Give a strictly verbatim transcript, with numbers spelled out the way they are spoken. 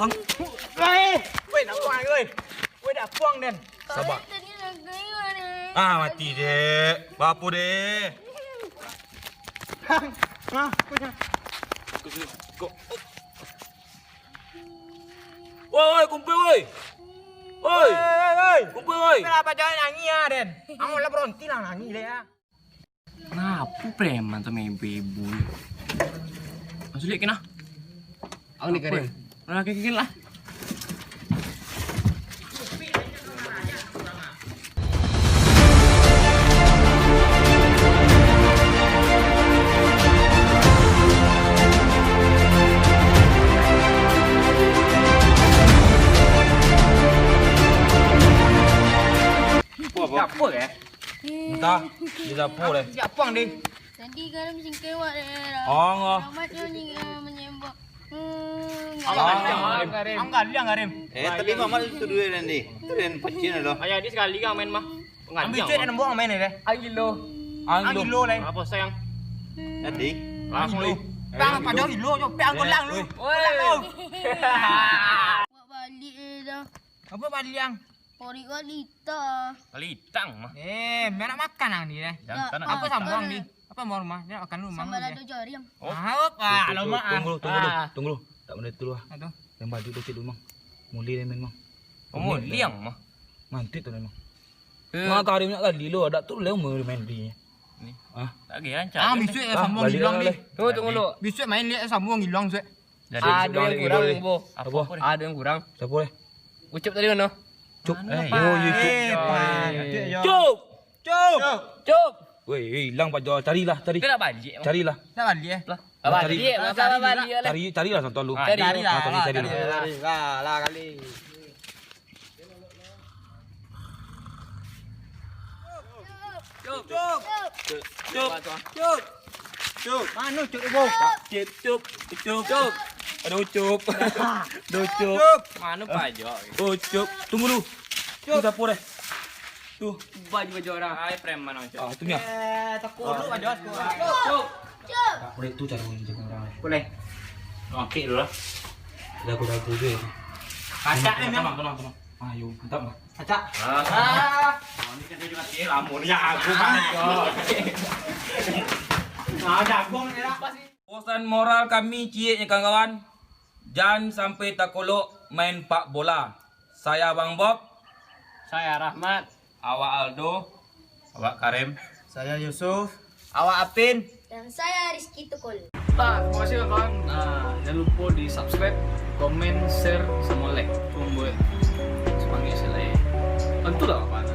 Ang. Woi, woi, nak puang, woi. Woi, nak puang, den. Sabar. Ah, mati, dek. Baapo, dek? Ang. Ah, punya. Kok. Woi, woi, kumpul, woi. Oi! Oi, oi, oi! Kumpul, oi! Kenapa jangan nangis, ah, Den? Ang lah berhenti lah nangis, deh, ah. Ngapo preman tu main ibu-ibu? Masuk lihat kena. Ang ni kering. Nah, kikil lah. Apa, apa? Apa, eh? Entah, di dapur, eh. Siapa, Ang, deh? Tadi garam singkewak, eh. Oh, ngah. Rahmat nyo ni, eh, menyembok. Hmm, Ang garam. Garam. Ang garam, garam. Eh, tadi mamak tu duit, Randy. Tu dan pacin dah. Ayah, dia sekali kan main mah. Ambil duit dan buang main, eh. Ang gilo. Ang gilo, lai. Apa sayang? Tadi. Langsung, lai. Pang, padahal gilo, jo. Pang, golang lu. Woi. Golang lu. Buat balik, eh, dah. Apa balik, Ang? Korek balita. Balitang mah. Eh, merak makan ang ni, eh. Jantan. Apa sambung ang ni? Apa mau rumah? Dia makan rumah. Sambal ado jariang. Oh. Ah, apa? Tuh, tuh, tuh, tunggu lu, tunggu lu, tunggu lu. Tak boleh tu lah. Aduh. Yang baju kecil dulu, Mang. Muli dia main, Mang. Oh, muli yang mah. Mantik tu memang. Eh. Mak Karim nak kali lu, ada tu lah main dia. Ni. Ah. Tak lagi rancak. Ah, bisuak ya sambung hilang ni. Tunggu, tunggu lu. Bisuak main lihat sambung hilang, Zuek. Ado yang kurang, Bo. Apa? Ado yang kurang. Siapa, eh? Ucup tadi mano? Cup. Eh, yo, yo, Cup. Eh, Pak. Cup. Cup. Cup. Weh, weh, hilang Pak Jo. Carilah, cari. Kena balik, Bang. Carilah. Nak balik, eh? Lah, balik, cari. Lah, cari balik lah. Cari, carilah santuan lu. Cari. Carilah, cari, cari. Lah, lah, kali. Cup. Cup. Cup. Cup. Cup. Mano Cup tu, Bo? Cup, Cup, Cup. Cup. Aduh, Cup. Aduh, Cup. Cup. Mano Pak Jo? Oh, Cup. Tunggu dulu. Cup. Tu siapa deh? Tu. Baju-baju orang. Ai, preman orang, Cup. Ah, tu nya. Eh, takut lu, Pak Jo. Cup. Cup. Boleh tu cara orang jaga orang, eh. Boleh. Oke dulu lah. Dagu-dagu je. Kacak ni, tenang, tenang, tenang. Ayo, mantap lah. Acak. Ah. Ah. Oh, ini kan dia juga, eh, lama ni aku, Bang. Ah, jagung ni lah. Pesan moral kami ciek ni, kawan-kawan. Jan sampai takolok main pak bola. Saya Bang Bob. Saya Rahmat. Awak Aldo. Awak Karim. Saya Yusuf. Awak Apin. Dan saya Rizky Tukul. Nah, terima kasih, kawan. Nah, jangan lupa di subscribe, komen, share, sama like. Buek semangat selain. Tentu lah, kawan.